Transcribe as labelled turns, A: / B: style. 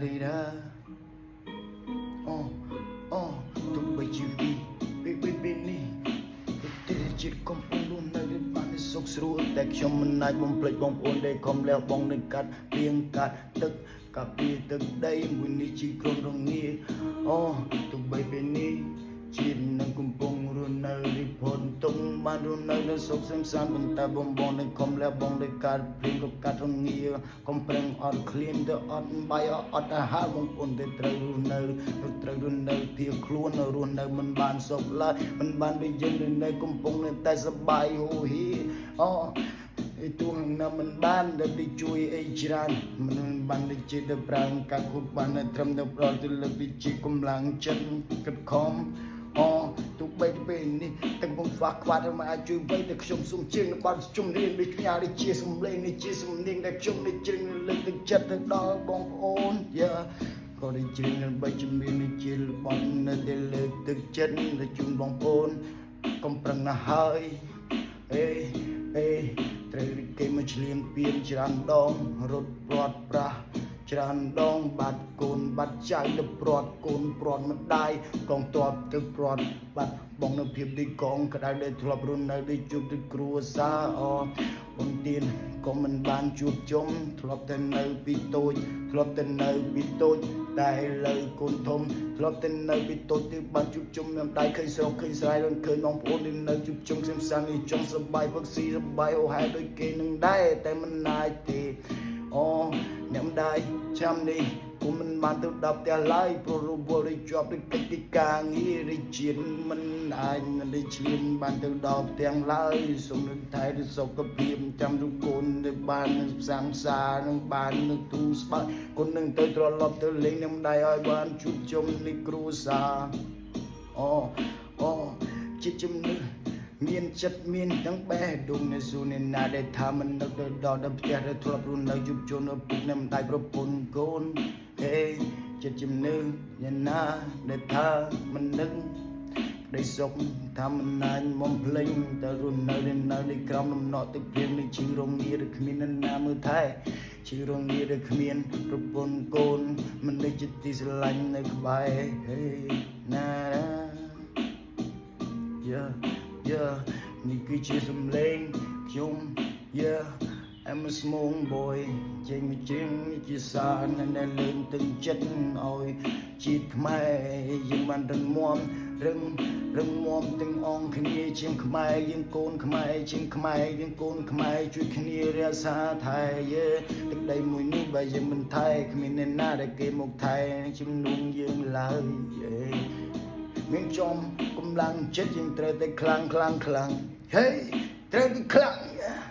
A: រីរ៉ាអូអូទោះបីជាវីពេលពេលពេលនេះប្រទេសជាតិកំពុងរស់នៅបានសុខស្រួលតែខ្ញុំមិនអាចបំភ្លេចបងប្អូនដែលខំលះបង់នឹងកាត់ព្រៀងកាត់ទឹកកាពីទឹកដីមួយនេះជាក្រុមរងាអូទោះបីពេលនេះជាតិនឹងកំពុងរស់នៅរិភុនទុំបានរស់នៅនៅសុខសែនសានប៉ុន្តែបងបងនឹងខំលះបង់ដោយកាត់ព្រៀងក៏កាត់រងាកុំប្រឹងអត់ឃ្លានទៅអត់បាយអត់អាហារបងប្អូនទៅត្រូវរស់នៅត្រូវរស់នៅភៀសខ្លួនរស់នៅមិនបានសុខឡើយមិនបានដូចយើងនៅកំពុងនៅតែសប្បាយហូហីអូឯទួងណាមិនបានដែលជួយអីច្រើនមិនបានដូចជាទៅប្រាំងកាគូបានត្រឹមទៅប្រទៅលើកជាកម្លាំងចិត្តគិតខំអូទោះបីពេលនេះទាំងកំពុងខ្វះខ្វាត់មិនអាចជួយអ្វីតែខ្ញុំសូមជាងបទជំនាញនេះផ្ញើនេះជាសំឡេងនេះជាសំនៀងដែលខ្ញុំនេះច្រៀងលើកទឹកចិត្តទៅដល់បងប្អូនយ៉ាក៏ได้ច្រៀងដើម្បីជំនាញនេះជាបទនៅតែលើកទឹកចិត្តទៅជូនបងប្អូនកុំប្រឹងណាស់ហើយអេអេត្រូវគេមកឆ្លៀនពៀនច្រើនដងរត់ព្រាត់ប្រាស់ច្រើនដងបាត់កូនបាត់ចៅទៅព្រាត់កូនព្រាត់ម្ដាយកងតបទៅព្រាត់បាត់បងនៅភាពដូចកងក្តៅដែលធ្លាប់រស់នៅដូចជួបដូចគ្រួសារអបងទៀនក៏មិនបានជួបជុំធ្លាប់តែនៅពីតូចធ្លាប់តែនៅពីតូចតែឥឡូវកូនធំធ្លាប់តែនៅពីតូចទើបបានជួបជុំខ្ញុំដៃឃើញស្រុកឃើញស្រែរនឃើញបងប្អូននៅជួបជុំខ្ញុំសាននេះចង់សប្បាយវឹកស៊ីសប្បាយអូហែដូចគេនឹងដែរតែមិនអាចទេអូអ្នកម្ដាយចាំនេះគុំមិនបានទៅដល់ផ្ទះឡើយព្រោះរវល់ដូចជាប់ដូចកិច្ចការងារឬជាតិមិនអាចនឹងឆ្លៀនបានទៅដល់ផ្ទះឡើយសូមនឹងថែរសុខភាពចាំរូបកូនទៅបាននឹងផ្សាំសានឹងបាននឹងទូស្បើកូននឹងទៅត្រឡប់ទៅលេងនឹងម្ដាយឲ្យបានជួបជុំនេះគ្រួសារអូអូជាជំនឿមានចិត្តមានទាំងបេះដូងនៅស៊ូនណាដែលថាមិននឹកទៅដល់ដល់ផ្ទះដែលធ្លាប់រស់នៅជួបជុំឪពុកនិងម្ដាយប្រពន្ធកូនហេចិត្តជំនឿយ៉ាងណាដែលថាមិននឹកក្តីសុខថាមិនណាញបំភ្លេញតែរស់នៅនៅនៅក្រោមដំណក់ទឹកព្រៀងនៃជីរងាឬគ្មាននរណាមើលថែជីរងាឬគ្មានប្រពន្ធកូនមិនដូចជាទីស្រឡាញ់នៅក្បែរហេណា Yeah yeah នេះគឺជាសំឡេងខ្ញុំ Yeah I'm a small boy ចេញមកច្រៀងជាសារនៅលើកទឹកចិត្តឲ្យជាតិខ្មែរយើងបានរឹងមាំរឹងរឹងមាំទាំងអង្គគ្នាជាងខ្មែរយើងកូនខ្មែរជាងខ្មែរយើងកូនខ្មែរជួយគ្នារក្សាថែយេទឹកដីមួយនេះបើយើងមិនថែគ្មានអ្នកណាដែលគេមកថែជំនួងយើងឡើយយេមានចំកម្លាំងចិត្តយើងត្រូវតែខ្លាំងខ្លាំងខ្លាំងហេត្រូវតែខ្លាំង។